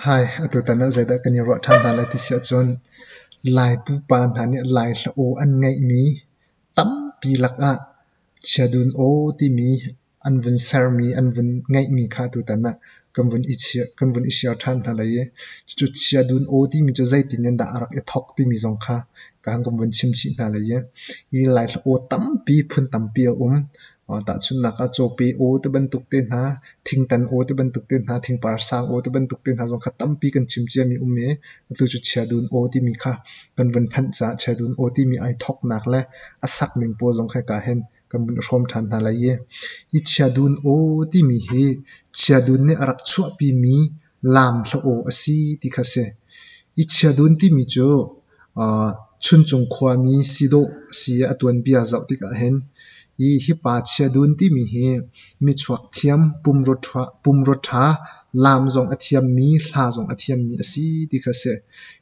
Hi, atutan ah zeidah kan i ruah ṭhan hna lai ti si ahcun Lai pupa hna nih Lai hla aw an ngeihmi tampi lakah Chiadun aw timi an vun sermi, an vun ngeihmi kha tutan ah kan vun i chiah, kan vun i share ṭhan hna lai i cucu Chiadun aw timi cu zeitin in dah a rak i thawk timi zong kha ka kan vun chim chih hna lai i hi Lai hla aw tampi, phun tampi a um. Tahchunhnak ah cawpe aw ti bantuk te hna, thingtan aw ti bantuk te hna, thingpar sang aw ti bantuk te hna zong kha tampi kan chim ciami um i atu cu Chiadun aw timi kha kan vun phanh caah Chiadun aw timi ai thawknak le a sak ning pawl zong kha hika hin kan vun i hrawm ṭhan hna lai i hi Chiadun aw timi hi Chiadun nih a rak chuahpimi laam hla aw a si ti kha a si. Hi Chiadun timi cu Chuncung khuami si dawh a si i a tuanbia zoh tikah hin hi hi pa Chiadun timi hi michuak thiam, pumrua ṭha, laam zong a thiammi, hla zong a thiammi a si ti kha a si.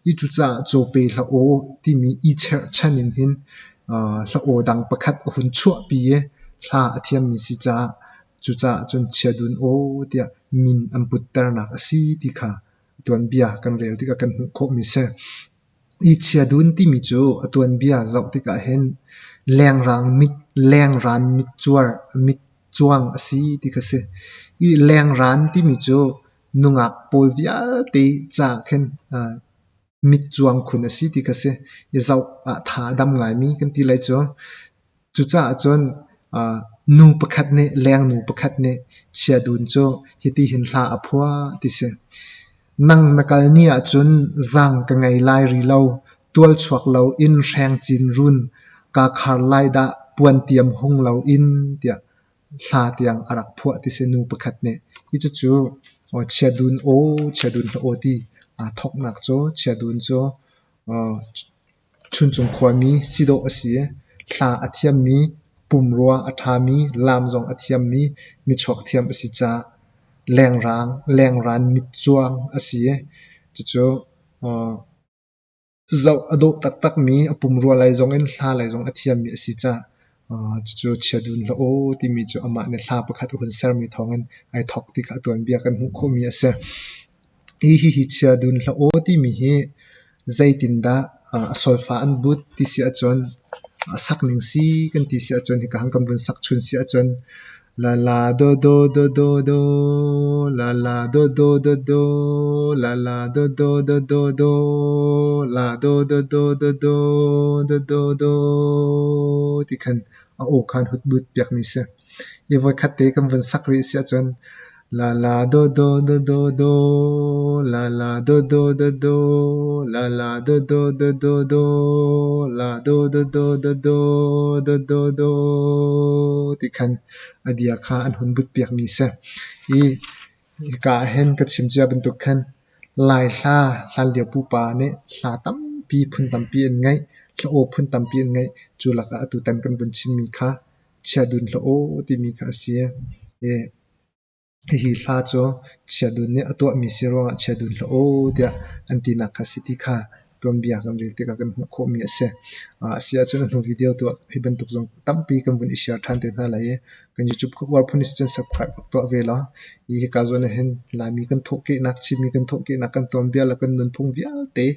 Hi cucaah cawpe hla aw timi i cherhchan in hin hla aw dang pakhat a hun chuahpi i hla a thiammi si caah cucaah cun Chiadun aw tiah min an putternak a si ti kha tuanbia kan rel tikah kan hmuh khawhmi a si. Hi Chiadun timi cu a tuanbia zoh tikah hin lengrang mit, lengran mitcuar, mitcuang a si ti kha a si. Hi lengran timi cu nungak pawl vialte ca khin mitcuang khun a si ti kha a si. I zoh ah tha a dam ngaimi kan ti lai cu. Cucaah cun nu pakhat nih lengnu pakhat nih Chiadun cu hitihin hla a phuah ti si. Nang na kal ni ahcun zaang ka ngei lai ri lo, tualchuak loin hreng cin run kaa khar lai dah puantiam hung loin tiah hla tiang a rak phuah ti si nu pakhat nih. Hi cucu Chiadun aw, Chiadun hla aw ti aa thawknak cu Chiadun cu Chuncung khuami si dawh a si. Hla a thiammi, pumrua a ṭhami, laam zong a thiammi, michuak thiam a si caah lengrang, lengran mitcuang a si. Cucu zoh a dawh taktakmi, a pumrua lei zong in hla lei zong a thiammi a si caah cucu Chiadun hla aw timi cu amah nih hla pakhat a hun sermi thawngin ai thawk ti kha a tuanbia kan hmuh khawhmi a si. Hi hihi Chiadun hla aw timi hi zeitindah a solfa an but ti si ahcun a sak ning si kan ti si ahcun hika han kan vun sak chun si ahcun la la do do do do do la la do do do do la la do do do do do la do do do do do do do do ti khan a aw khan hut but piakmi si. Hi voikhat te kan vun sak rih si ahcun La la do do do do do la la do do do do la la do do do do do la do do do do do do do do ti khan a bia kha an hun but piakmi si. Hi hika ah hin ka chim cia bantuk khan Lai hla hlanlio pupa nih hla tampi phun tampi an ngeih, hla aw phun tampi an ngeih. Cu lakah atutan kan vun chimmi kha Chiadun hla aw timi kha a si. I Hihi hla cu Chiadun nih a tuahmi si ruangah Chiadun hla aw tiah an tinak kha a si ti kha tuanbia kan rel tikah kan hmuh khawhmi a si. A si ahcun a hnu video tu ah hi bantuk zong tampi kan vun i share ṭhan te hna lai i kan YouTube ka uar phun si cun subscribe rak tuah ve law hi hika zawn ah hin Laimi kan thawhkehnak, Chinmi kan thawhkehnak, kan tuanbia le kan nunphung vialte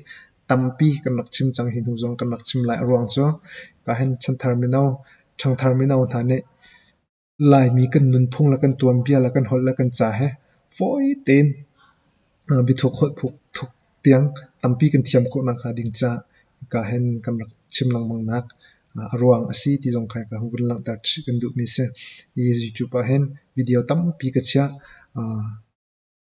tampi kan rak chim cang. Hi hnu zong kan rak chim lai. A ruang cu ka hin chanthar mino, ṭhangthar mino hna nih Laimi kan nunphung le kan tuanbia le kan holh le kan ca he fawi tein biathuk holh thuk tiang tampi kan thiam khawh nakhnga ding caah hika hin kan rak chim lengmangnak a ruang a si ti zong kha ka vun langhter chih kan duhmi a si. Hi YouTube ah hin video tampi ka chiah.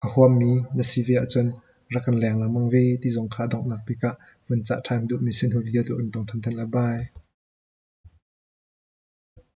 A huammi na si ve ahcun rak kan leng lengmang ve ti zong kha a donghnak bik ah vun cah ṭhan duhmi si. Hnu video tu kan tong ṭhan than lai. Bye.